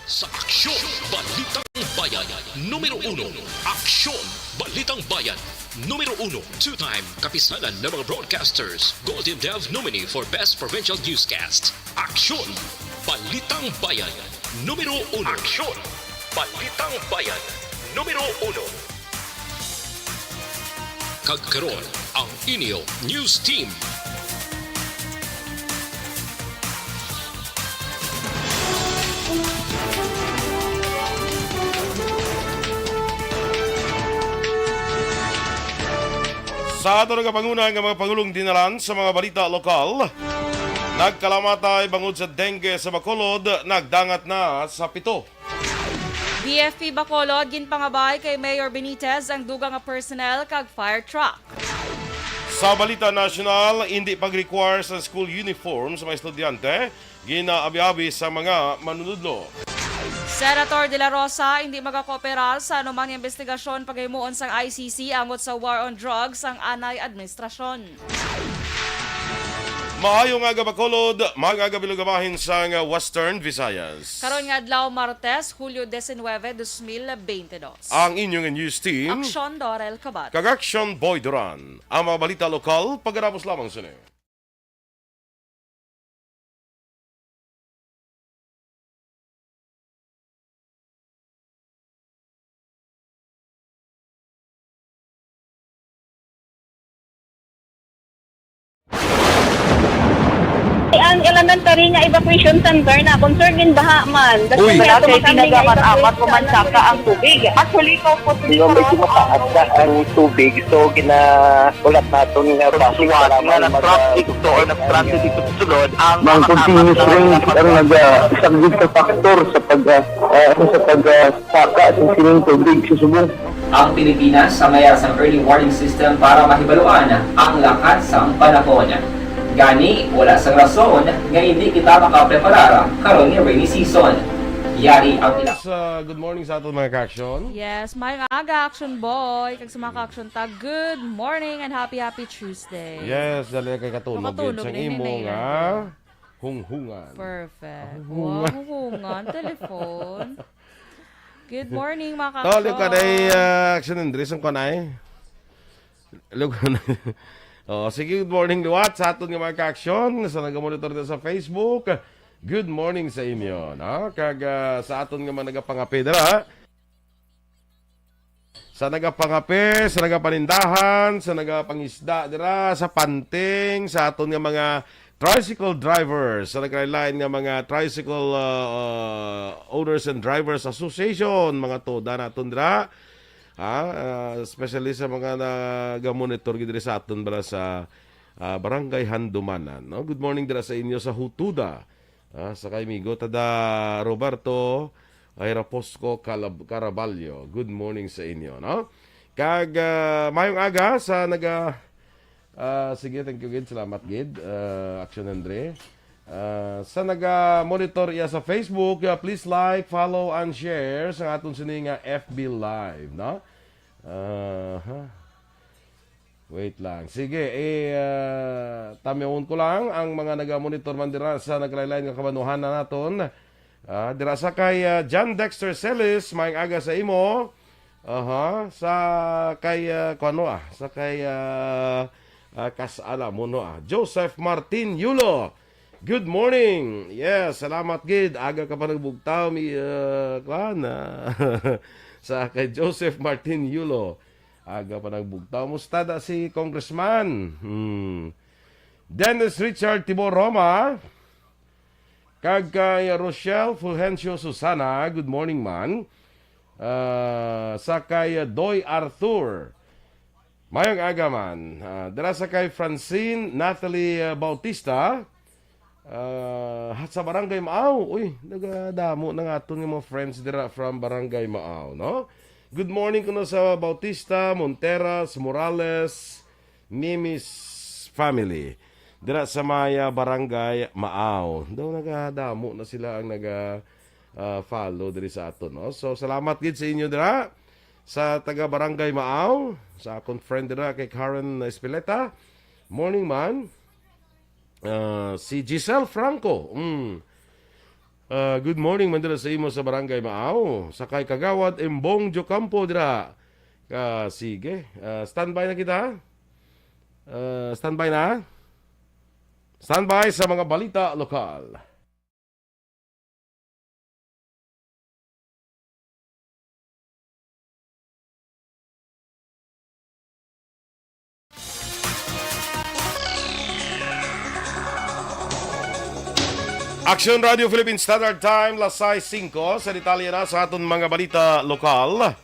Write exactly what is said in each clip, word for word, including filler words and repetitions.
Sa Aksyon, Balitang Bayan, numero uno. Aksyon, Balitang Bayan, numero uno. Two-time kapisanan ng mga broadcasters, Golden Dove nominee for Best Provincial Newscast. Aksyon, Balitang Bayan, numero uno. Aksyon, Balitang Bayan, numero uno. Kag karon, ang inyo news team. Sa ato nagapanguna nga mga pangulong dinalan sa mga balita lokal, nagkalamatay bangod sa dengue sa Bacolod, nagdangat na sa pito. D F P Bacolod, ginpangabay kay Mayor Benitez ang dugang nga personnel kag fire truck. Sa balita nasyonal, hindi pag-require sa school uniform sa mga estudyante, ginaabi-abi sa mga manunudlo. Senator De La Rosa hindi magakooperar sa anumang investigasyon paghimuon sang I C C angot sa war on drugs sang anay administrasyon. Maayong aga, Bacolod. Maayong aga, Bilog, bahin sang Western Visayas. Karon nga adlaw, Martes, Hulyo diecinuebe, dos mil beintidos. Ang inyong news team, Aksyon Dorel Cabal. Kag Aksyon Boy Duran. Ang mga balita lokal, pagkatapos lamang sini. Ang elementary nga evacuation center na concern din baha man. Uy. Wala kay tinaga man amat o mansaka ang tubig. Actually, ko po. Di ba may tumataas na ang tubig, so ginahulat naton nga base nga nag-traffic to or nag-transit dito sa sulod ang mga continuous rain ang nagasaglit sa factor sa pag, ah, ah, sa pag, ah, saka sa sining tubig sa subong. Ang Pilipinas sa mayar sang early warning system para mahibaluan ang lakat sang panahon. Gani, wala sang rason nga hindi kita makapreparar karon nga rainy season. Yari ang ila- Sa good morning sa aton mga ka-aksyon. Yes, maayong aga, Action Boy. Kag sa mga ka-aksyon ta, good morning and happy, happy Tuesday. Yes, dali kay katulog. Makatulog gid sang na imo ni nga Mayor. Hunghungan. Perfect. Hunghungan. Wow, hunghungan. Telephone. Good morning, mga ka-aksyon. Tol, yung kanay, ah, Action Andres, ang kanay. Hello, kanay. Oh, sige, good morning, liwat, sa aton nga mga ka-aksyon, sa nagamonitor na sa Facebook. Good morning sa inyo, no? Kag, ah, sa aton nga mga nagapangape dira, sa nagapangape, sa nagapanindahan, sa nagapangisda dira, sa panting, sa aton nga mga tricycle drivers, sa naglain-lain nga mga tricycle, uh, uh, Owners and Drivers Association, mga toda naton dira. Ha? Uh, especially sa mga nagamonitor gid diri sa aton bala sa, uh, Barangay Handumanan, no? Good morning dira sa inyo sa Hutuda. Ah, sa kay Migo Tada Roberto, ay Raposco Calab-, Caraballo. Good morning sa inyo, no? Kag, ah, mayong aga sa naga-, ah, sige, thank you gid, salamat gid, ah, Action Andre. Ah, sa naga-monitor iya sa Facebook, ah, please like, follow, and share sa aton sini nga F B Live, no? Aha. Wait lang. Sige, eh, ah, tamyawon ko lang ang mga nagamonitor man dira sa naglain-lain nga kabanwahanan naton. Ah, dira sa kay, ah, John Dexter Celis, maayong aga sa imo. Aha, sa kay, ah, kuno, ah, sa kay, ah, ah, Kasala mo, no, ah. Joseph Martin Yulo. Good morning. Yes, salamat gid. Aga ka pa nagbugtaw, mi, ah, kwan, ah, sa kay Joseph Martin Yulo. Aga pa nagbugtaw. Musta da si Congressman? Hmm. Dennis Richard Tibor Roma. Kag kay Rochelle Fulgencio Susana, good morning, man. Ah, sa kay Doy Arthur. Mayong aga, man. Ah, dira sa kay Francine Natalie, ah, Bautista. Ah, hat sa Barangay Maaw. Uy, nagadamo na nga aton nga mga friends dira from Barangay Maaw, no? Good morning kuno sa Bautista, Monteras, Morales, Mimis family. Dira sa may, ah, Barangay Maaw. Daw nagadamo na sila ang naga, ah, follow diri sa aton, no? So, salamat gid sa inyo dira sa taga Barangay Maaw, sa akon friend dira kay Karen Espileta. Morning, man. Ah, si Giselle Franco. Mm. Ah, good morning man dira sa imo sa Barangay Maaw. Sa kay Kagawad Embong Jocampo dira. Ah, sige. Ah, standby na kita. Ah, standby na. Standby sa mga balita lokal. Action Radio Philippine Standard Time, las sais singko. Sa detalye na sa aton mga balita lokal.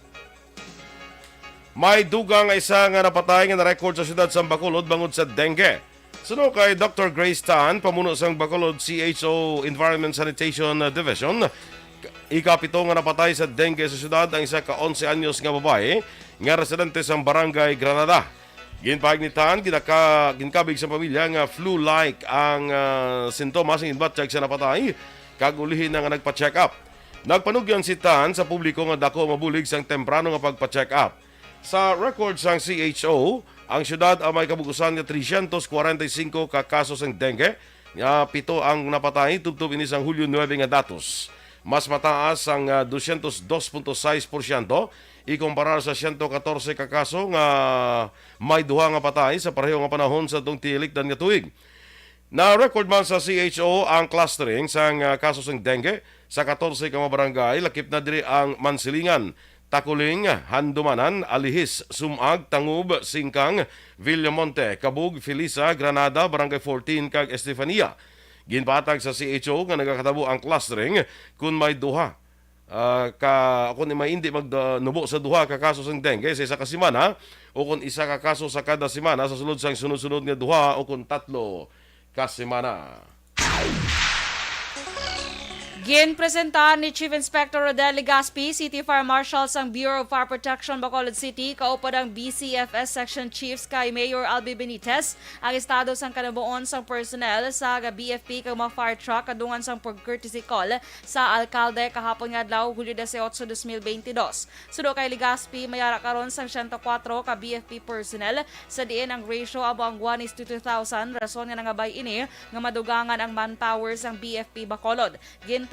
May dugang nga isa nga napatay nga na-record sa siyudad sa Bacolod bangod sa dengue. Suno kay Doctor Grace Tan, pamuno sang Bacolod C H O Environment Sanitation Division, ikapito nga napatay sa dengue sa siyudad ang isa ka onse anyos nga babayi nga residente sang Barangay Granada. Ginpahayag ni Tan, ginaka-, ginkabig sa pamilya nga flu-like ang, ah, sintomas nga ginbatyag sa napatay, kag ulihi na nga nagpa-check up. Nagpanugyan si Tan sa publiko nga daku ang mabulig sang temprano nga pagpa-check up. Sa record sang C H O, ang siyudad ang may kabug-usan nga trescientos cuarenta y cinco ka kaso sang dengue, nga pito ang napatay tubtob ini sang Hulyo nuebe nga datos. Mas mataas ang, ah, doscientos dos punto sais porsyento ikumparar sa siento katorse ka kaso nga may duha nga patay sa pareho nga panahon sa tong tiilikdan nga tuig. Na-record man sa C H O ang clustering sang, ah, kaso sang dengue sa katorse ka mga barangay, lakip na diri ang Mansilingan, Taculing, Handumanan, Alihis, Sumag, Tangub, Singkang, Villamonte, Cabug, Felisa, Granada, Barangay fourteen, kag Estefania. Ginpatag sa C H O nga nagakatabo ang clustering kun may duha, ah, ka, kun may hindi magda-, nubo sa duha ka kaso sang dengue sa isa ka semana, o kun isa ka kaso sa kada semana sa sulod sang sunod-sunod nga duha o kun tatlo ka semana. Ginpresentar ni Chief Inspector Rodel Legaspi, City Fire Marshal sang Bureau of Fire Protection, Bacolod City, kaupod ang B C F S Section Chiefs kay Mayor Albi Benitez, ang estado sang kanabuon sang personnel sa B F P kag mga fire truck kadungan sang pag-courtesy call sa alkalde kahapon nga adlaw, Hulyo dieciocho, dos mil beintidos. Suno kay Legaspi, may ara karon sang siyento kuwatro ka B F P personnel, sa diin ang ratio amo ang one is to two thousand, rason nga nangabay ini nga madugangan ang manpower sang B F P Bacolod.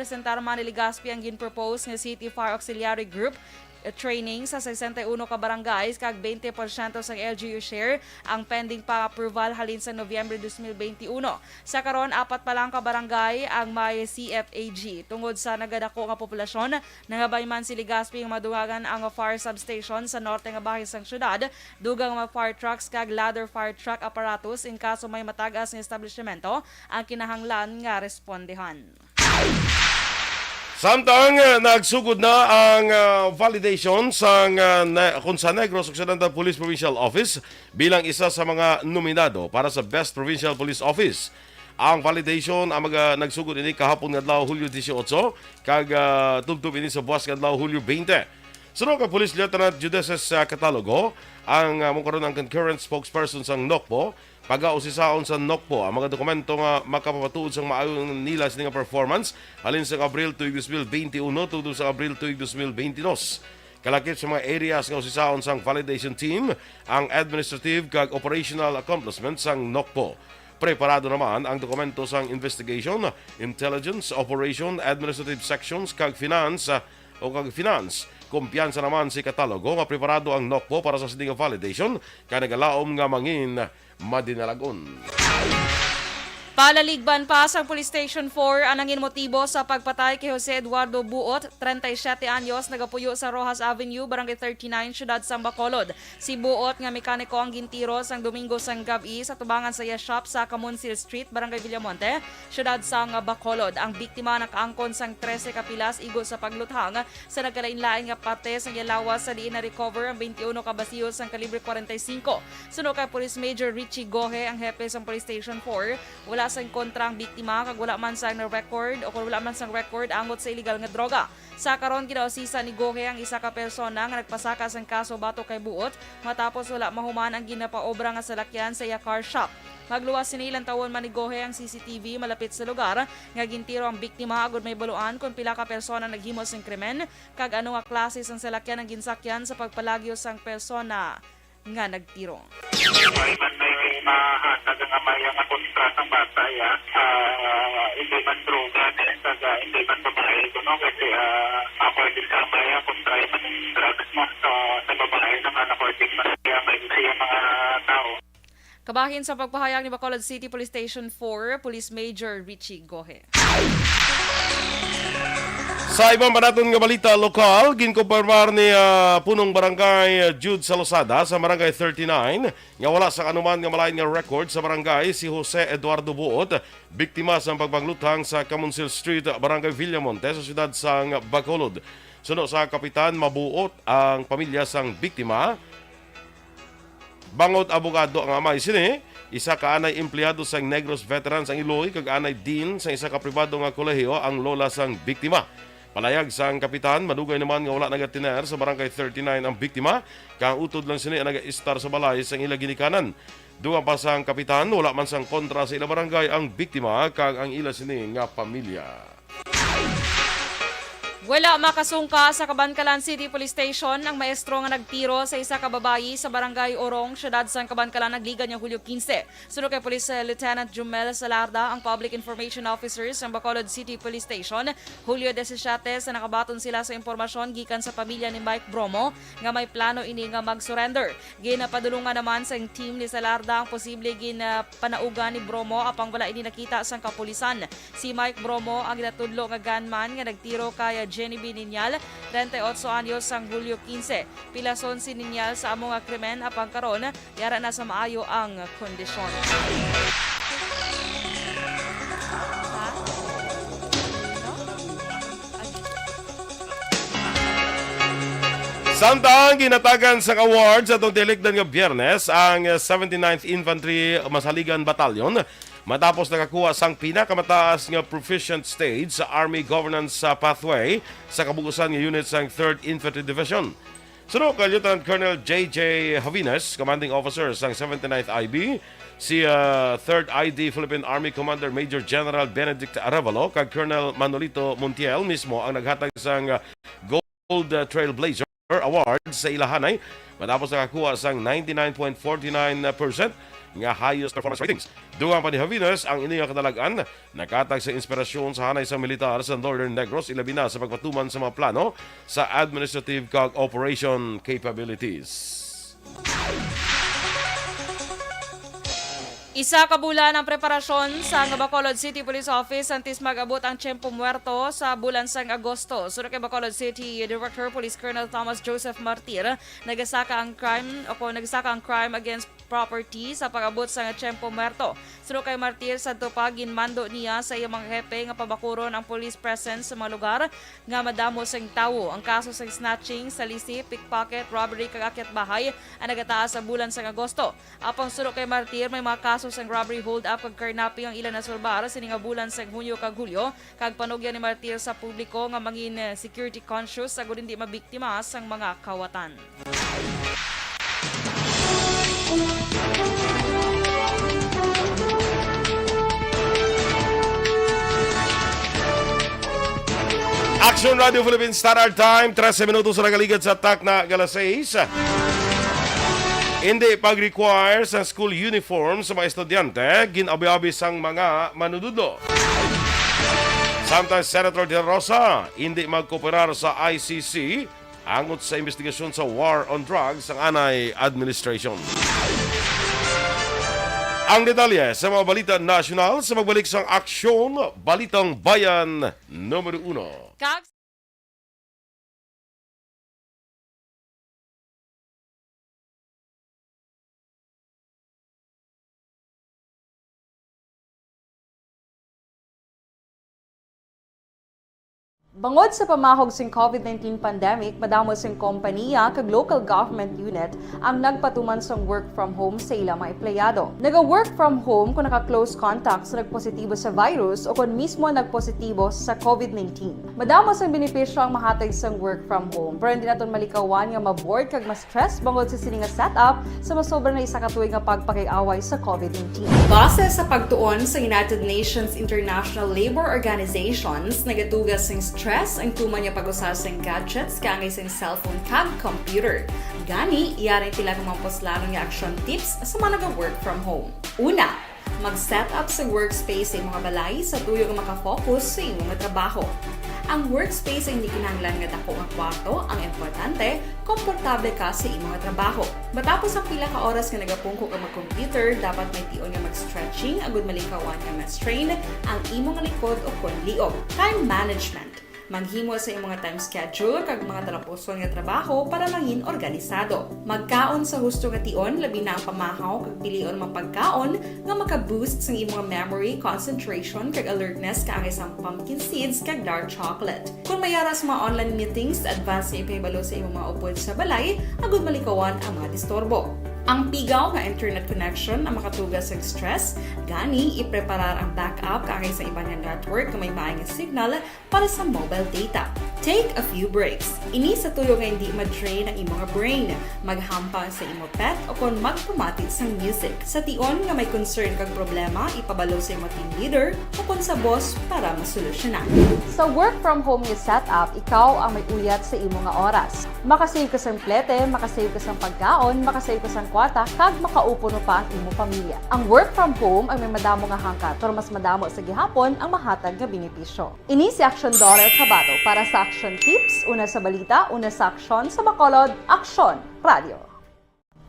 Ginpresentar man ni Legaspi ang ginpropose nga City Fire Auxiliary Group, eh, training sa sesenta y uno ka barangays kag twenty porsyento sang L G U share ang pending pa approval halin sa Nobyembre dos mil beinti uno. Sa karon, apat pa lang ka barangay ang may C F A G. Tungod sa nagadako nga populasyon, nangabay man si Legaspi nga madugangan ang fire substation sa norte nga bahin sang syudad, dugang mga fire trucks kag ladder fire truck apparatus in kaso may matag-as nga establishmento ang kinahanglan nga respondehan. Samtang, ah, nagsugod na ang, ah, validation sang, ah, ne-, kun sa Negros Occidental Police Provincial Office bilang isa sa mga nominado para sa Best Provincial Police Office. Ang validation ang maga-, nagsugod ini kahapon nga adlaw, Hulyo dieciocho, kag, ah, tubtob ini sa buwas nga adlaw, Hulyo veinte. Suno kay Police Lieutenant Judeces, ah, Catalogo, ang, ah, mo karon ang concurrent spokesperson sang NOCPO, pagausisaon sa NOCPO ang mga dokumento nga makapapatuod sang maayo nila sini nga performance halin sang Abril tuig dos mil beinti uno tubtob sa Abril tuig dos mil beinti dos. Kalakip sa mga areas nga usisaon sang validation team ang administrative kag operational accomplishments sang NOCPO. Preparado naman ang dokumento sang investigation, intelligence, operation, administrative sections, kag finance, ah, o kag finance. Kumpiyansa naman si Catalogo nga preparado ang NOCPO para sa sini nga validation, kay nagalaom nga mangin madinalag-on. Palaligban pa sang Police Station four ang nangin motibo sa pagpatay kay Jose Eduardo Buot, treinta y siete anyos, nagapuyo sa Roxas Avenue, Barangay thirty-nine, Siyudad sang Bacolod. Si Buot nga mekaniko ang gintiro sang Domingo sang gab-i sa tubangan sa iya shop sa Camonsil Street, Barangay Villamonte, Siyudad sang Bacolod. Ang biktima nakaangkon sang trese ka pilas igo sa pagluthang sa nagkalainlain nga parte sang iya lawas, sa diin na-recover ang twenty-uno ka basiyo sang kalibre forty-five. Suno kay Police Major Richie Gohe, ang hepe sang Police Station four, wala sang kontra ang biktima kag wala man sang record o kung wala man sang record angot sa iligal nga droga. Sa karon, ginausisa ni Gohe ang isa ka persona nga nagpasaka sang kaso batok kay Buot matapos wala mahuman ang ginapaobra nga salakyan sa iya car shop. Magluwas sini, lantawon man ni Gohe ang C C T V malapit sa lugar nga gintiro ang biktima agud mahibaluan kon pila ka persona naghimo sing krimen kag ano nga klase sang salakyan ang ginsakyan sa pagpalagyo sang persona nga nagtiro. May man may mahatag nga may nga kontra sa bata, ya. Ah, hindi man droga, Nag-, ah, hindi man babae ko, no? Kasi, ah, according sa maya, kung try man yung drugs na, so, sa babae naman, according man siya, may siya mga tao. Kabahin sa pagpahayag ni Bacolod City Police Station four, Police Major Richie Gohe. Sa iban pa naton nga balita lokal, ginkumpirmar ni, ah, Punong Barangay Jude Salosada sa Barangay thirty-nine nga wala sa anuman nga malain nga record sa barangay si Jose Eduardo Buot, biktima sang pagpangluthang sa Camonsil Street, Barangay Villamonte, sa siyudad sang Bacolod. Suno sa kapitan, mabuot ang pamilya sang biktima. Bangod abogado ang amay sini, isa ka anay empleyado sang Negros Veterans ang iloy, kag anay dean sa isa ka pribado nga kolehiyo ang lola sang biktima. Palayag sang kapitan, madugay naman nga wala nagatiner sa Barangay thirty-nine ang biktima, kag utod lang sini ang nagaistar sa balay sang ila ginikanan. Dugang pa sang kapitan, wala man sang kontra sa ila barangay ang biktima kag ang ila sini nga pamilya. Wala makasungka sa Kabankalan City Police Station ang maestro nga nagtiro sa isa ka babayi sa Barangay Orong, siyudad sang Kabankalan, nagligad nga Hulyo quince. Suno kay Police, eh, Lieutenant Jumel Salarda, ang Public Information Officer sang Bacolod City Police Station, Hulyo disisiete, sa nakabaton sila sa impormasyon gikan sa pamilya ni Mike Bromo nga may plano ini nga mag-surrender. Ginapadulungan naman sang team ni Salarda ang posible ginapanaugan ni Bromo, apang wala ini nakita sang kapulisan. Si Mike Bromo ang ginatudlo nga gunman nga nagtiro kay Jenny B. Niñal, treinta y ocho anyos, sang Hulyo quince. Pilason si Niñal sa amo nga krimen, apang karon yara na sa maayo ang kondisyon. Samtang ginatagan sang award sa atong tilikdan nga Biyernes ang seventy-ninth Infantry Masaligan Battalion matapos nakakuha sang pinakamataas nga proficient stage sa Army Governance, ah, Pathway sa kabug-usan nga unit sang Third Infantry Division. Suno kay Lieutenant Colonel J J Javines, Commanding Officer sang seventy-ninth I B, si, ah, Third I D Philippine Army Commander Major General Benedict Arevalo kag Colonel Manolito Montiel mismo ang naghatag sang, ah, Gold, ah, Trailblazer Award sa ilahanay matapos nakakuha sang ninety-nine point forty-nine percent nga highest performance ratings. Dugang pa ni Javines, ang ini nga kadalag-an naghatag sa inspirasyon sa hanay sa militar sa Northern Negros, ilabi na sa pagpatuman sa mga plano sa administrative kag operation capabilities. Isa ka bulan ang preparasyon sa Bacolod City Police Office antes mag-abot ang Tiempo Muerto sa bulan sang Agosto. Suno kay Bacolod City Director Police Colonel Thomas Joseph Martir, nagasaka ang crime o kung nagasaka ang crime against property sa pag-abot sa Tiempo Muerto. Suno kay Martir, sadto pa, ginmando niya sa iyang mga hepe nga pabakuron ang police presence sa mga lugar nga madamo sing tawo. Ang kaso sa snatching, salisi, pickpocket, robbery, kag akyat bahay ang nagataas sa bulan sang Agosto. Apang suno kay Martir, may mga kaso sang robbery, hold-up, kag carnapping ang ila nasulbar sini nga bulan sang Hunyo kag Hulyo, kag panugyan ni Martir sa publiko nga mangin, eh, security conscious agod hindi mabiktima sang mga kawatan. Action Radio Philippines Standard Time, trese minutos na nagaligad sa takna nga alas sais. Hindi pag-require sa school uniform sa mga estudyante, gin-abi-abi sang mga manunudlo. Samtang Senator De La Rosa, hindi magkooperar sa I C C angot sa investigasyon sa war on drugs ang anay administration. Ang detalye sa mga balita nasyonal sa pagbalik sang Aksyon, Balitang Bayan Numero Uno. Kag Bangod sa pamahog sing COVID nineteen pandemic, madamo sing kompanya kag local government unit ang nagpatuman sang work from home sa ila mga empleyado. Naga-work from home kung naka-close contact sa nagpositibo sa virus o kon mismo nagpositibo sa COVID nineteen. Madamo sang benepisyo ang mahatag sang work from home, pero hindi naton malikawan nga ma-bored kag ma-stress bangod sa sini nga setup sa masobra na isa ka tuig nga pagpakig-away sa COVID nineteen. Base sa pagtuon sa United Nations International Labour Organizations, nagatuga sing stress ang tuman nga pag-usa sing gadgets kaangay sing cellphone kag computer. Gani, yari ang pila ka mga puslanon nga action tips sa mga naga-work from home. Una, Mag-set up sa workspace sa imong balay sa tuyo nga makafocus sa imong trabaho. Ang workspace ay hindi kinahanglan nga dako nga kwarto. Ang importante, komportable ka sa imong trabaho. Matapos ang pila ka oras nga nagapungko ka mag-computer, dapat may tion nga mag-stretching agud malikawan nga ma-strain ang imong likod o kon liog. Time management. Maghimo sa imong time schedule kag mga talapuson nga trabaho para mangin organisado. Magkaon sa husto nga tion, labi na ang pamahaw kag pilion man pagkaon nga maka-boost sang imong memory, concentration, kag alertness, kaangay sang pumpkin seeds kag dark chocolate. Kung may ara sa mga online meetings, advance nga ipahibalo sa imong mga upod sa balay agud malikawan ang mga disturbo. Ang pigaw nga internet connection ang makatuga sa stress, gani ipreparar ang backup kaangay sa iban nga network nga may maay nga signal para sa mobile data. Take a few breaks. Ini sa tuyo nga hindi ma-drain ang imo nga brain. Maghampang sa imo pet o kon magpamati sang music. Sa tion nga may concern kag problema, ipabalo sa imo team leader o kon sa boss para masolusyonan. Sa work from home nga setup, ikaw ang may uyat sa imo nga oras. Makasave ka sang plete, makasave ka sang pagkaon, makasave ka sang kwarta, kag makaupo pa ang imo pamilya. Ang work from home ang may madamo nga hangkat, pero mas madamo sa gihapon ang mahatag nga benepisyo. Ini si Aksyon Dollar Kabato para sa Aksyon Tips, una sa balita, una sa aksyon, sa Bacolod, Aksyon Radio.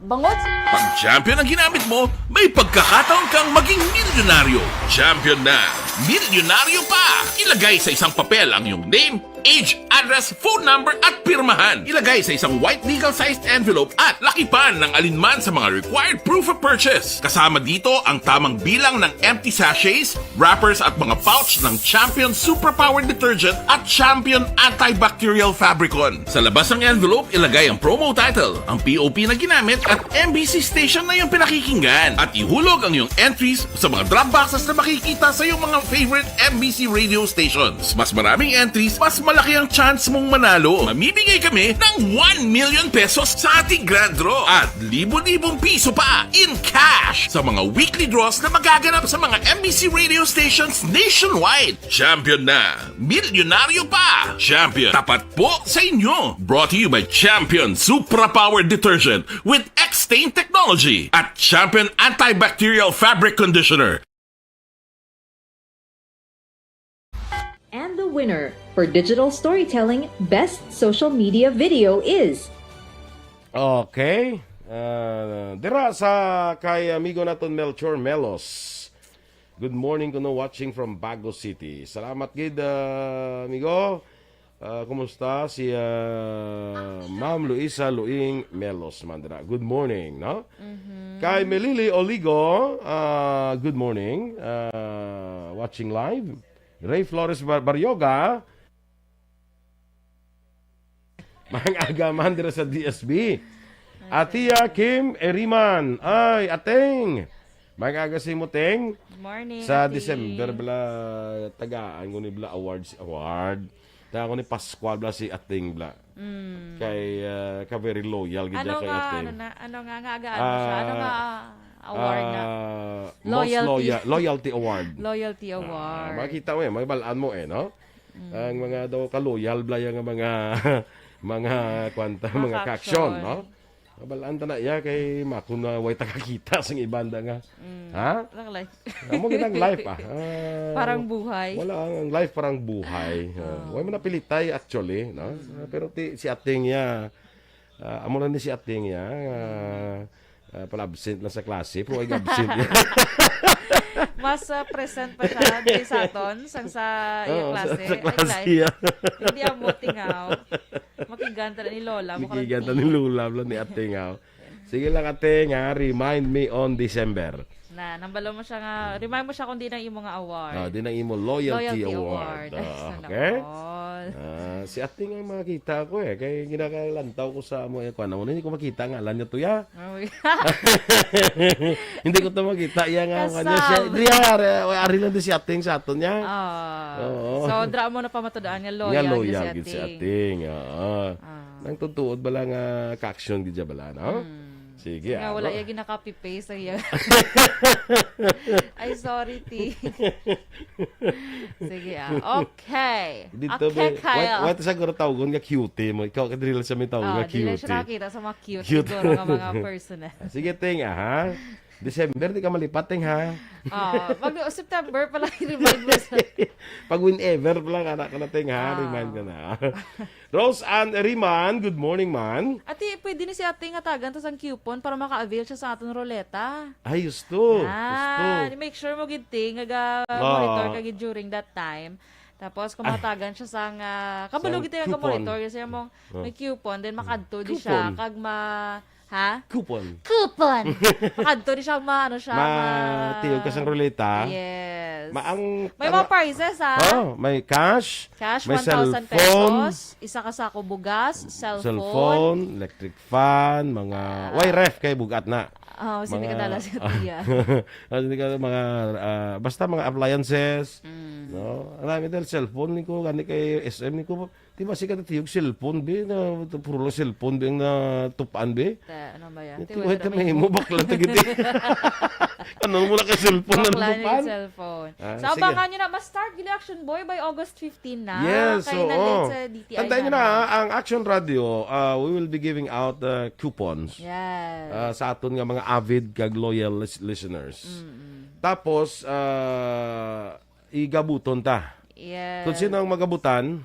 Bangod sa Pag champion ang ginamit mo, may pagkakataon kang maging milyonaryo. Champion na, milyonaryo pa! Ilagay sa isang papel ang iyong name, age, address, phone number, at pirmahan. Ilagay sa isang white legal-sized envelope at lakipan ng alinman sa mga required proof of purchase. Kasama dito ang tamang bilang ng empty sachets, wrappers at mga pouch ng Champion Superpower Detergent at Champion Antibacterial Fabricon. Sa labas ng envelope, ilagay ang promo title, ang P O P na ginamit at M B C station na iyong pinakikinggan. At ihulog ang iyong entries sa mga drop boxes na makikita sa iyong mga favorite M B C radio stations. Mas maraming entries, mas malaki ang chance mong manalo. Mamimigay kami ng one million pesos sa ating grand draw at libo-libong piso pa in cash sa mga weekly draws na magaganap sa mga M B C radio stations nationwide. Champion na! Milyonaryo pa! Champion, tapat po sa inyo! Brought to you by Champion Supra Power Detergent with X-Stain Technology at Champion Antibacterial Fabric Conditioner. And the winner for digital storytelling best social media video is Okay. Ah, dira sa kay amigo naton Melchor Melos. Good morning kuno, watching from Bago City. Salamat gid, ah, amigo. Ah, kumusta si, ah, Ma'am Luisa Luing Melos man dira? Good morning, no? Mhm. Kay Melili Oligo, ah, good morning. Ah, watching live. Ray Flores Bar-, Barrioga. Maayong aga man dira sa D S B. Atia Kim Eriman. Ay, Ateng. Maayong aga sa imo, Teng. Morning, Sa Ate. December, bala, tagaan ko ni bala awards, award. Tagaan ko ni Pascual, bala, si Ateng, bala. Mm. Kay, ah, ka very loyal gid Ano niya kay nga, Ateng. ano na, ano nga, nga agaan mo siya? Ano Ah, nga, ah, award na? ah, most Loyalty. loya-, loyalty award. Loyalty Ah, award. makita mo eh, mabalaan mo eh, no? Mm. Ang mga daw ka-loyal bala yang mga, mga kwanta, Mga mga kaksyon, kaksyon. no? Mabalaan ta na iya kay makon na way ta kakita sang iban da nga. Mm. Ha? Parang life. Amo gid ang life, ah. Ah, Parang buhay. Wala ang, ang life parang buhay. Ah, Ah. Way man napilitay actually, no? Mm. Ah, pero ti, si Ateng iya, ah, amo lang ni si Ateng iya, ah, ah, pala absent lang sa klase, pero ay absent iya. Mas, ah, present pa siya di sa aton, sang sa iya Oo, sa, klase. sa Ay, klase life. iya. Hindi amo tingaw. Makigan ta na ni Lola, mo Makigan ta karon ni Lola, bala ni Ateng, ha. Sige lang, Ateng, ha. Remind me on December. Na, nambalo mo siya nga, remind mo siya kung di na imo nga award. Ah, di na imo loyalty Loyalty award. award. Ah, Sana okay? all. Ah, si Ateng ang makita ko eh. Kay ginakalantaw ko sa amo, eh, kuwan, hindi ko makita nga, alam niya to, ya. Oh, yeah. Hindi ko to makita, ya nga, Kasal. kuwan niya, siya, di, ari, ari lang di si Ateng sa aton, ya. Ah. Oo. So, dra mo na pamatudaan nga Nga loyal, loyal si gid si Ateng. Ateng, oo. Ah. Nang tutuod bala nga ka-action gid siya bala, no? Hmm. Sige, Nga ah, wala bro. iya ginaka-copy-paste ang iya. Ay, sorry, T. Sige, ah. Okay. Dito Okay, ba, Kyle. what, what siguro tawgon nga cute mo? Ikaw, kadiri lang siya may tawgon Ah, nga di lang cute. siya nakakita sa mga cute Cute. siguro nga mga personal. Sige, Ting, ah, ha? December, di ka malipat, Ting, ha? Ah, mag September pa lang, i-remind mo sa Pag whenever pa lang, anak ka na, Ting, ha? Ah. Remind ka na. Rose Ann Riman, good morning, man. Ati, pwede ni si ate nga tagan to sang coupon para maka-avail siya sa aton ruleta. Ay, gusto. Ah, gusto. Make sure mo gid, Ting, nga ga-, Ah. monitor ka gid during that time. Tapos, kung Ah. matagan siya sang, ah, kabalo Sang gid, Ting, nga coupon. Monitor, kasi mo, Ah. may coupon, then makadto di siya, Coupon. kag ma-, ha? Coupon. Coupon! Makadto di siya, ma-, ano siya, ma- Matiyog ka sang ruleta. Yes. Ma-, ang, May ang mga prizes, ha? Oh, may cash, Cash, may one thousand cellphone. pesos, isa ka sako bugas, cellphone. Cellphone, electric fan, mga, Ah. way ref kay bugat na. Oh, sini Mga ka dala sa tiya. Ah, hindi ka mga, ah, basta mga appliances, Mm. no? Ang dami dahil cellphone ni ko, gani kay S M ni ko. Di ba, sikat na tiyog cellphone, be? Na, puro lang cellphone, be, ang natupan, be? Ta-, ano ba yan? Ti, Ti, wala wait, na may may mo, bakla, tigiti. Ano mo na ka cellphone, Bakla ano niya pa? yung cellphone. Ah, So, sige. abangan nyo na, ma-start gid ang Action Boy by August fifteen na. Yes, Kaya na oo. late sa D T I Tandaan nyo na, na. ha, ang Action Radio, uh, we will be giving out, uh, coupons, Yes. uh, sa aton nga mga avid kag loyal lis-, listeners. Mm-mm. Tapos, uh, igabuton ta. Yes. Kung sino ang magabutan,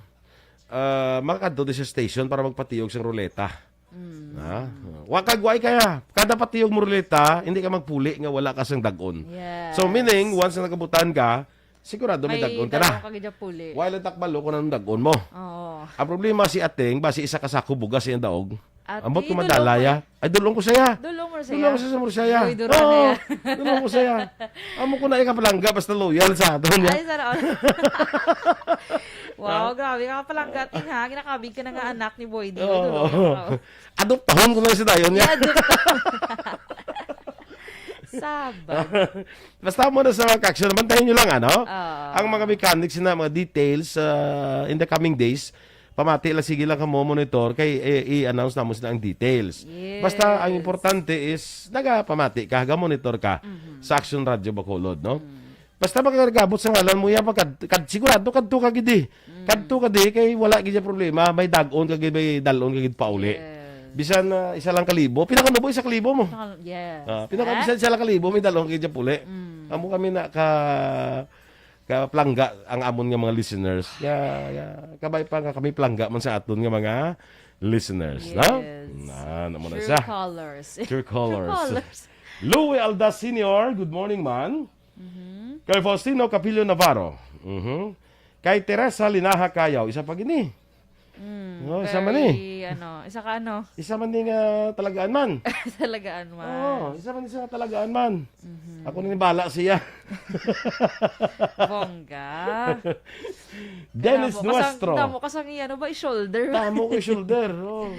uh, makakadto di sa station para magpatiyog sa ruleta. Mm. Ha? Wa kag way kaya. Kada patiyog mo ruleta, hindi ka magpuli nga wala ka sang dagon. Yes. So, meaning, once na nagabutan ka, sigurado may May dagon ka na. dagon ka gid puli. Wala takbalo kung anong dagon mo. Oo. Ang problema si Ating, basi isa ka sako bugas iyang daog. Ati, Ambot ko dulong madala mo ya. Ay, dulong ko saya. Dulong mo saya. Dulong ko sa Mursaya. Uy, dura Oo, na ya. dulong ko saya. Amo ko na ikapalangga, basta loyal sa aton ya. Ay, sana all. Wow, Ha? grabe ka palangga, Ting, ha? Ginakabig ka na nga anak ni Boy D. Oo. Dulong mo. Adoptahon ko na si Dayon niya. Adoptahon. Sabag. Basta mo na sa mga action, bantayan nyo lang, ano? Oo. Ang mga mechanics na mga details, ah, in the coming days, pamati lang, sige lang ka mo monitor kay, eh, i-announce namo sila ang details. Yes. Basta ang importante is nagapamati ka, ga-monitor ka Mhm. sa Action Radio Bacolod, no? Mm. Basta makakagabot sa ngalan mo, ya, pag kad, kad, sigurado kadto ka gid, eh. Mm. Kadto ka di, kay wala gid siya problema. May dag-on ka gid, may dalon ka gid pauli. Yes. Bisan, ah, isa lang kalibo, pinakanubo isa kalibo mo. Pinaka-, yes. Ah, pinaka-, Ah? bisan isa lang kalibo, may dalon ka gid pauli. Mm. Amo kami na ka, ka plangga ang amon nga mga listeners. Ya, ya. Kabay pa nga kami plangga man sa aton nga mga listeners, no? Yes. Na, na mo na True siya. Colors. True Colors. True Colors. Louie Aldas Senior, good morning, man. Mhm. Kay Faustino Capillo Navarro. Mhm. Kay Teresa Linaha Cayaw, isa pa gini. Mm, Oh, isa man very, eh. ano, isa ka ano? Isa man ni nga talagaan man. Talagaan man. Oo, isa man ni sa talagaan man. Mhm. Ako na ni bala siya. Bongga. Dennis Kaya mo, kasang, Nuestro. Damo ka sang, ano ba, i-shoulder. Damo ko i-shoulder, oh.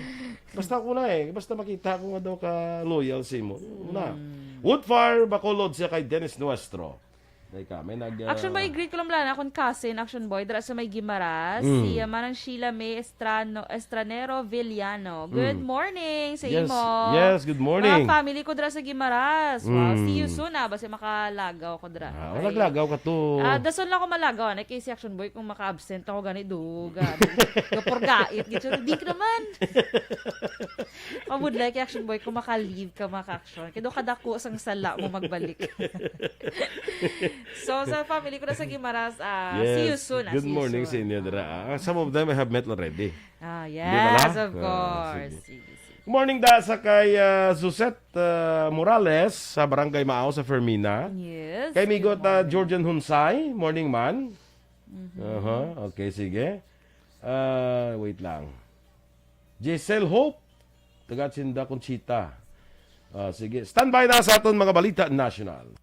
Basta ko na eh. Basta makita ko nga daw ka loyal sa imo. Una. Mm. Woodfire, Bacolod siya kay Dennis Nuestro. Teka, may nag, Action ah, ba, i-greet ko lang lang akong cousin, Action Boy, dira sa may Guimaras, Mm. si, ah, Manang Sheila May Estrano, Estranero Villano. Good Mm. morning sa Yes, imo. yes, good morning. Mga family ko dira sa Guimaras. Wow, Mm. see you soon, ah. Basta makalagaw ko dira. Ah, Ay. wala lagaw ka to. Ah, dason lang ako malagaw, ano, kay si Action Boy, kung maka-absent ako, gani, do, gani. Gapurgait, gid siya. Di ka naman. Mabudlay kay Action Boy, kung maka-leave ka, maka-action. Kaya do kadako sang sala mo magbalik. So, sa family ko na sa Guimaras, ah, see you Yes. soon, ah, Good see you morning soon. sa inyo, dira, ah. Some of them I have met already. Ah, Di ba, yes, la? of Ah, course. sige. Sige, sige. Good morning da sa kay, ah, Suzette, ah, Morales sa Barangay Mao sa Fermina. Yes, Kay Migot, good ah, morning. Georgian Hunsay, morning man. Mhm. Aha, okay, sige. Ah, wait lang. Giselle Hope, taga Chinda Conchita. Ah, sige, standby na sa aton mga balita national.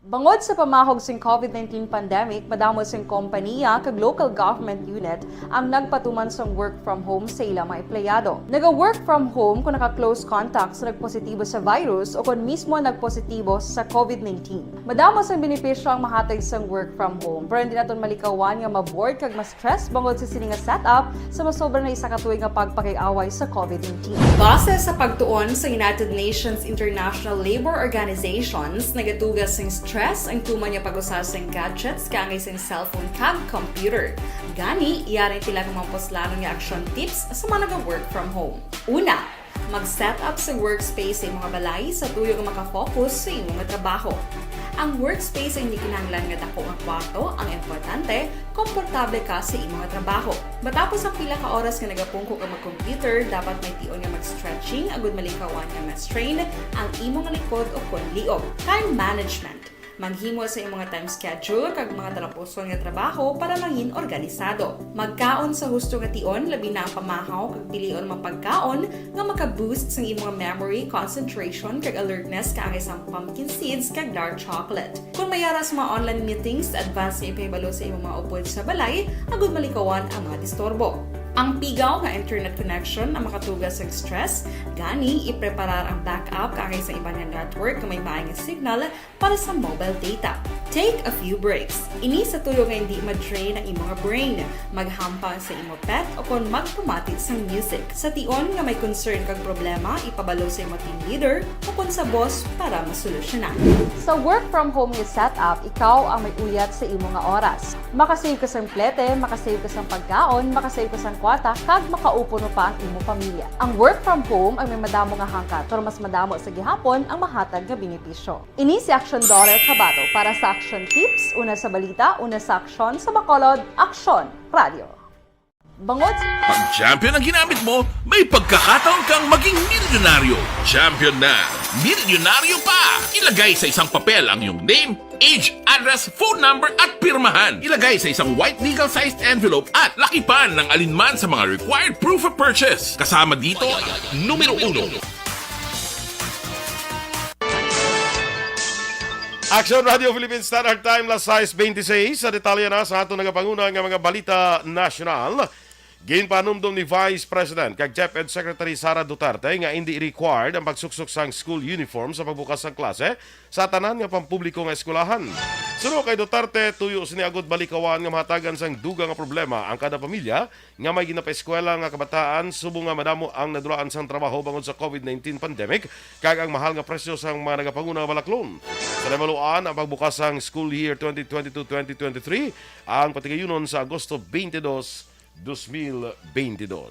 Bangod sa pamahog sing COVID nineteen pandemic, madamo sing kompaniya kag local government unit ang nagpatuman sang work from home sa ilang mga empleyado. Naga-work from home kung naka-close contact sa nagpositibo sa virus o kon mismo nagpositibo sa COVID nineteen. Madamo sang benepisyo ang mahatag sang work from home, pero hindi naton malikawan nga ma-bored kag ma-stress bangod sa sini nga setup sa masobra na isa ka tuig nga pagpakig-away sa COVID nineteen. Base sa pagtuon sa United Nations International Labour Organizations, nagatuga sing stress ang tuman nga pag-usa sing gadgets kaangay sing cellphone kag computer. Gani, yari ang pila ka mga puslanon nga action tips sa mga naga-work from home. Una, mag-set up sa workspace sa imong balay sa tuyo nga makafocus sa imong trabaho. Ang workspace ay hindi kinahanglan nga dako nga kwarto ang importante, komportable ka sa imong trabaho. Matapos ang pila ka oras nga nagapungko ka mag-computer, dapat may tion nga mag-stretching agud malikawan nga ma-strain ang imong likod o kon liog. Time management. Maghimo sa imong time schedule kag mga talapuson nga trabaho para mangin organisado. Magkaon sa husto nga tion, labi na ang pamahaw kag pilion mga pagkaon nga maka-boost sang imong memory, concentration, kag alertness kaangay sang pumpkin seeds kag dark chocolate. Kung may ara sa mga online meetings, advance nga ipahibalo sa imong mga upod sa balay agud malikawan ang mga disturbo. Ang pigaw nga internet connection ang makatuga sa stress, gani ipreparar ang backup kaangay sa iban nga network nga may maay nga signal para sa mobile data. Take a few breaks. Ini sa tuyo nga hindi ma-drain ang imong brain. Maghampang sa imo pet o kon magpamati sang music. Sa tion nga may concern kag problema, ipabalo sa imo team leader o kon sa boss para masolusyonan. Sa work from home nga setup, ikaw ang may uyat sa imo nga oras. Makasave ka sang plete, makasave ka sang pagkaon, makasave ka sang kwarta, kag makaupod pa ang imo pamilya. Ang work from home ang may madamo nga hangkat, pero mas madamo sa gihapon ang mahatag nga benepisyo. Ini si Action Daryl Cabato para sa Action Tips, una sa balita, una sa aksyon, sa Bacolod, Aksyon Radio. Bangod sa Pag champion ang ginamit mo, may pagkakataon kang maging milyonaryo. Champion na, milyonaryo pa! Ilagay sa isang papel ang iyong name, age, address, phone number, at pirmahan. Ilagay sa isang white legal-sized envelope at lakipan ng alinman sa mga required proof of purchase. Kasama dito, numero uno. Action Radio Philippine Standard Time, las sais beintiseis. Sa detalye na sa aton nagapanguna nga mga balita nasyonal, ginpanumdom ni Vice President kag DepEd Secretary Sara Duterte nga indi required ang pagsuksok sang school uniform sa pagbukas sang klase sa tanan nga pampubliko nga eskwelahan. Suno kay Duterte, tuyo sini agud malikawan nga mahatagan sang dugang nga problema ang kada pamilya nga may ginapaeskwela nga kabataan, subong nga madamo ang nadulaan sang trabaho bangod sa COVID nineteen pandemic kag ang mahal nga presyo sang mga nagapanguna nga balaklon. Sa namaluan, ang pagbukas sang school year twenty twenty-two twenty twenty-three ang patigayunon sa Agosto twenty-two, twenty twenty-two.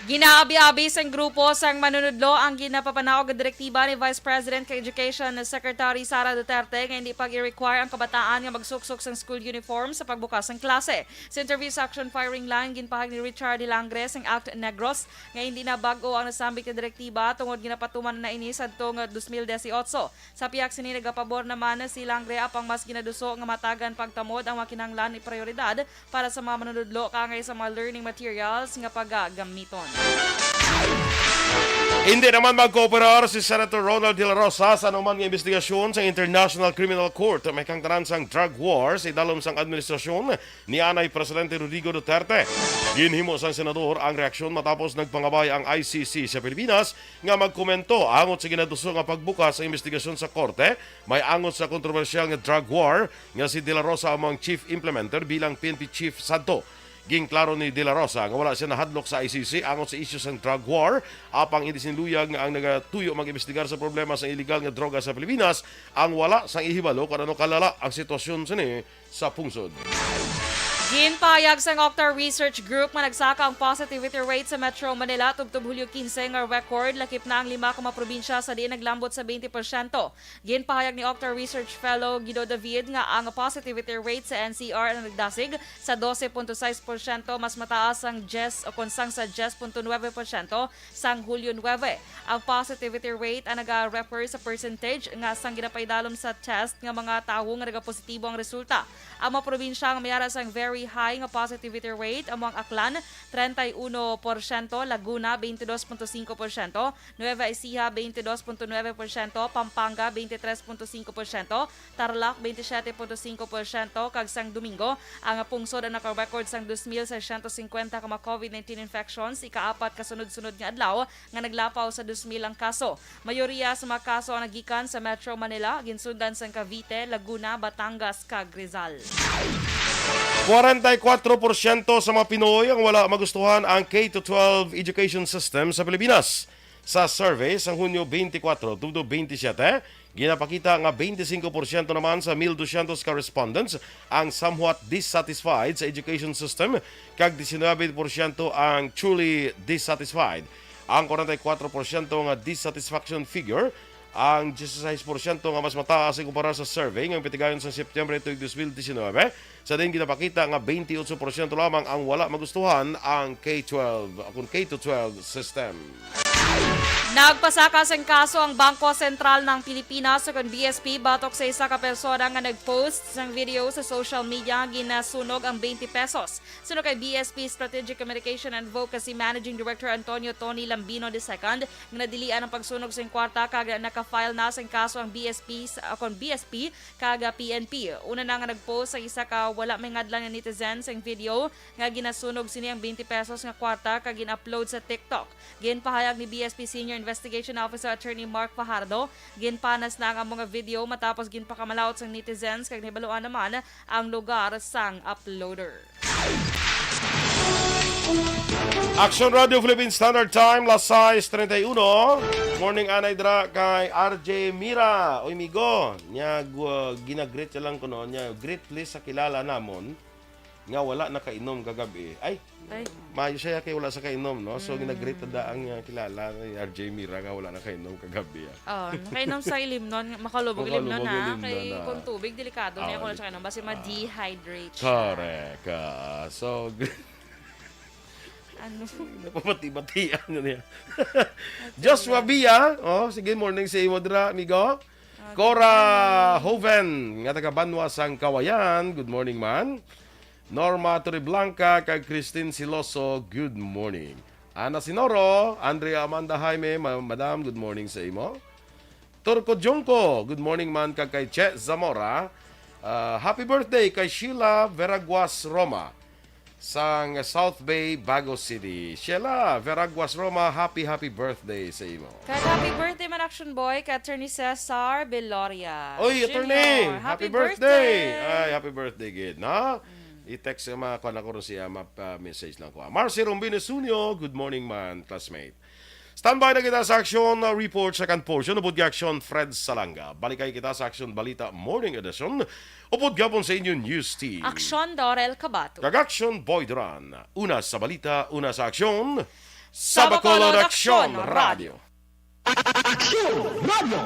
Ginaabi-abi sang grupo sang manunudlo ang ginapapanaog nga direktiba ni Vice President kag Education Secretary Sara Duterte nga hindi pag-i-require ang kabataan nga magsuksok sang school uniform sa pagbukas sang klase. Sa interview sa Action Firing Line, ginpahayag ni Richard Hilangre sang ACT Negros nga hindi na bag-o ang nasambit nga direktiba tungod ginapatuman na ini sadto nga dos mil dieciocho. Sa pihak sini, nagapabor naman si Hilangre, apang mas ginaduso nga matagan pagtamod ang mga kinahanglan ni prioridad para sa mga manunudlo kaangay sa mga learning materials nga pagagamiton. Hindi naman magkooperar si Senator Ronald De La Rosa sa anuman nga investigasyon sa International Criminal Court. May kangtanan sang drug war sa idalom sang administrasyon ni anay Presidente Rodrigo Duterte. Ginhimo sang senador ang reaksyon matapos nagpangabay ang I C C sa Pilipinas nga magkomento angot sa ginaduso nga pagbukas sa investigasyon sa korte, may angot sa kontrobersyal nga drug war nga si De La Rosa amo ang chief implementer bilang P N P chief sadto. Ginklaro ni De La Rosa nga wala siya nahadlok sa I C C angot sa isyu sang drug war, apang hindi sinuluyag nga ang nagatuyo mag-imbestigar sa problema sa iligal nga droga sa Pilipinas ang wala sang ihibalo kon ano kalala ang sitwasyon sini sa pungsod. Ginpahayag sang Octa Research Group nga nagsaka ang positivity rate sa Metro Manila tubtob Hulyo quince nga record, lakip na ang lima ka mga probinsya sa diin naglambot sa twenty porsyento. Ginpahayag ni Octa Research Fellow Guido David nga ang positivity rate sa N C R ang nagdasig sa dose punto sais porsyento, mas mataas sang diyes o kon sang sa diyes punto nuebe porsyento sang Hulyo nuebe. Ang positivity rate ang naga-refer sa percentage nga sang ginapaidalom sa test nga mga tawo nga nagapositibo ang resulta. Ang mga probinsya nga may ara sang very high nga positivity rate amo ang Aklan, treinta y uno por ciento, Laguna, veintidós punto singko por ciento, Nueva Ecija, veintidós punto nuebe por ciento, Pampanga, veintitrés punto singko por ciento, Tarlac, veintisiete punto singko por ciento, kag sang Domingo, ang pungsod ang naka-record sang dos mil seiscientos cincuenta ka mga COVID nineteen infections, ikaapat ka sunod-sunod nga adlaw nga naglapaw sa dos mil ang kaso. Mayoriya sa mga kaso ang nagikan sa Metro Manila, ginsundan sang Cavite, Laguna, Batangas, kag Rizal. Kwarenta y kuatro por ciento sa mga Pinoy ang wala magustuhan ang K to twelve education system sa Pilipinas. Sa survey sang Hunyo twenty-four tubtob twenty-seven, ginapakita nga twenty-five por ciento naman sa mil dosyentos ka respondents ang somewhat dissatisfied sa education system, kag diecinuebe por ciento ang truly dissatisfied. Ang kwarenta y kuatro por ciento nga dissatisfaction figure ang dieciséis por ciento nga mas mataas ikumpara sa survey nga ginpatigayon sa Septyembre tuig dos mil diecinuebe. Sa diin ginapakita nga twenty-eight por ciento lamang ang wala magustuhan ang K twelve, akon K to twelve system. Nagpasaka sing kaso ang Bangko Sentral ng Pilipinas, o kon B S P, batok sa isa ka persona nga nag-post sang video sa social media nga ginasunog ang twenty pesos. Suno kay B S P Strategic Communication Advocacy Managing Director Antonio Tony Lambino the second, nga nadilian ang pagsunog sing kwarta kag naka-file na sing kaso ang B S P sa, kon B S P kag, ah, P N P. Una na nga nag-post ang isa ka wala mahingadlan nga netizen sang video nga ginasunog sini ang twenty pesos nga kwarta kag gin-upload sa TikTok. Ginpahayag ni B S P Senior Investigation Officer Attorney Mark Fajardo, ginpanas na ang amo nga video matapos ginpakamalaut sang netizens kag nahibaluan naman ang lugar sang uploader. Action Radio Philippine Standard Time, las sais treinta y uno. Morning, anay dra kay R J Mira. Oy, migo, nya, gu-, ginagreet siya lang kuno, nya, greet please sa kilala namon nga wala nakainom kagabi. Ay, Ay. Maayo siya kay wala sa kainom, no? So, Mm. ginagreet na ang, uh, kilala ni R J Mira nga wala nakainom kagabi, ah. Oh, nakainom sa ilimnon, makalubog Makalubog ilimnon, ha? ilimnon, Kay ah. kung tubig, delikado niya Ah, kung wala siya kainom. Basi ah. ma-dehydrate siya. Correct, ah. So, Ano? Napamati-batian na niya. Joshua Bia, oh, sige, morning sa imo dira, amigo. Ah, Cora good morning. Hoven, nga taga Banwa sang Kawayan, good morning, man. Norma Torreblanca kag Christine Siloso, good morning. Ana Sinoro, Andrea Amanda Jaime, ma-, madam, good morning sa imo. Turco Junco, good morning man kag kay Che Zamora. Ah, happy birthday kay Sheila Veraguas Roma sang South Bay, Bago City. Sheila Veraguas Roma, happy, happy birthday sa imo. Kag happy birthday man, Action Boy, kay Attorney Cesar Beloria Oy, Junior. Attorney, happy Happy birthday. birthday! Ay, happy birthday gid, no? Mm. I-text sa mga kuan ako ron siya, map-, ah, message lang ko. Marcy Rombines Junio, good morning man, classmate. Standby na kita sa action, uh, report second portion. Upod kay Action Fred Salanga, balikay kita sa Action Balita Morning Edition. Upod gapon sa inyo news team. Action Dorel Cabato. Kag Action Boy Duran. Una sa balita, una sa aksyon. Sa Sa Bacolod, Bacolod, Action Action Radio. Radio. Action Radio.